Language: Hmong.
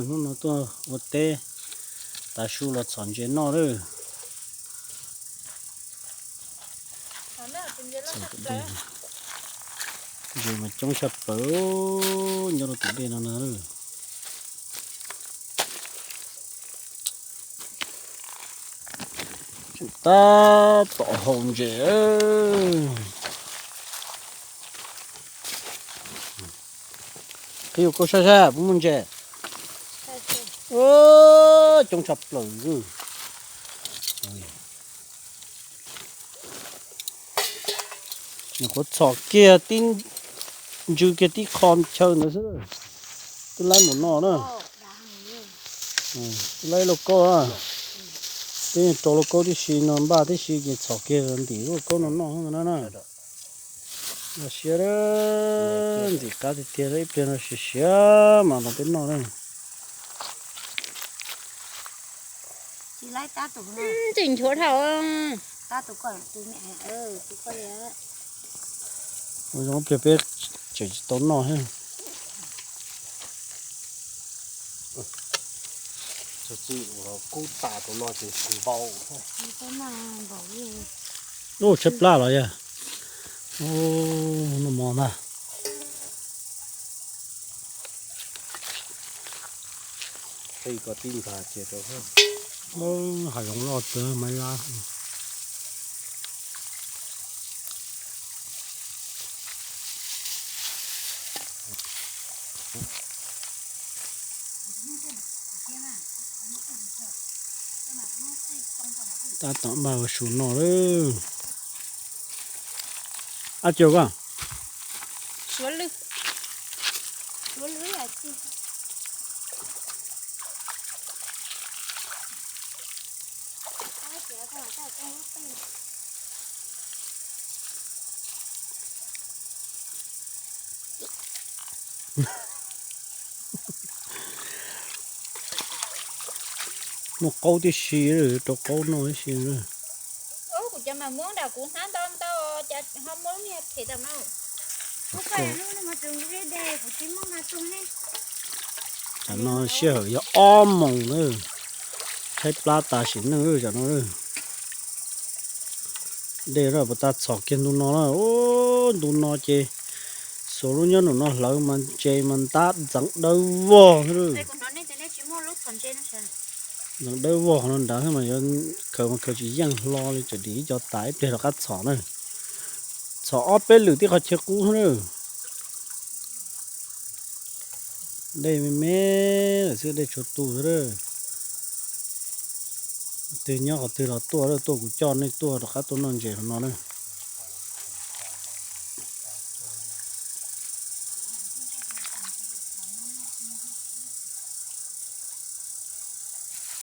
Hnub no tuaj ua teb, tav su los txhom ntses noj lawm. Ntses mas coob tshaj plaws nyob rau tus dej no na. Tseem tab tom haus ntses. Qhib yus kauj sab sab puas muaj ntses? Coob tshaj plaws. Nyuam qhuav txhom kiag tib, ntsw kiag tib qho chaw ntawd xwb. Twb laib mus no na. Twb laib lauj kaub na. Twb rau lauj kaub tib si no npaj tib si ces txhom kiag ntim lauj kaub no noj na na. Los siab, ntxim qab tiag tiag, ib pliag no siav siav mas los peb noj na. Ntxim nchuav dhau. Ua zoo ib pliag peb tseem tsis tau noj thiab. Kub tas tus no ces npau. Ub, tshaib plab los yog. Ub, noj mov ntag. Qhib ko tib ntag ces rau. Hav zoov loj tag maiv lab. Tab tom npaj ua su noj lawm. Ab, cov koj. Suav lwj. Suav lwj. Muaj qaub tib si, rau qaub noj tib si. Kuv cov mas muab nram kuv hnab ntau ntau, cas ho muab lub niag phem tau no. Tam no sij hawm yog ob moos na, tshaib plab tas sim neej tam no. Dej puas tas txhom kiag ntu no na, ntu no ces xuas lub nyob nraum no hlawv mas ntses mas ntab ntxeev dawb vog. Ntxeev dawb vog qhov no nrad mas yuav khaws mas khaws tsis yeej hlo li, tseem dim ib co tas ib pliag rov qab txhom na. Txhom ob peb lwm tib qhov chaw qub na. Dej me me lawm xwb, dej tshuav tu xwb. Twg nyob qhov twg los tuaj, tuaj kuv coj nej tuaj rov qab tuaj noj ntses no na.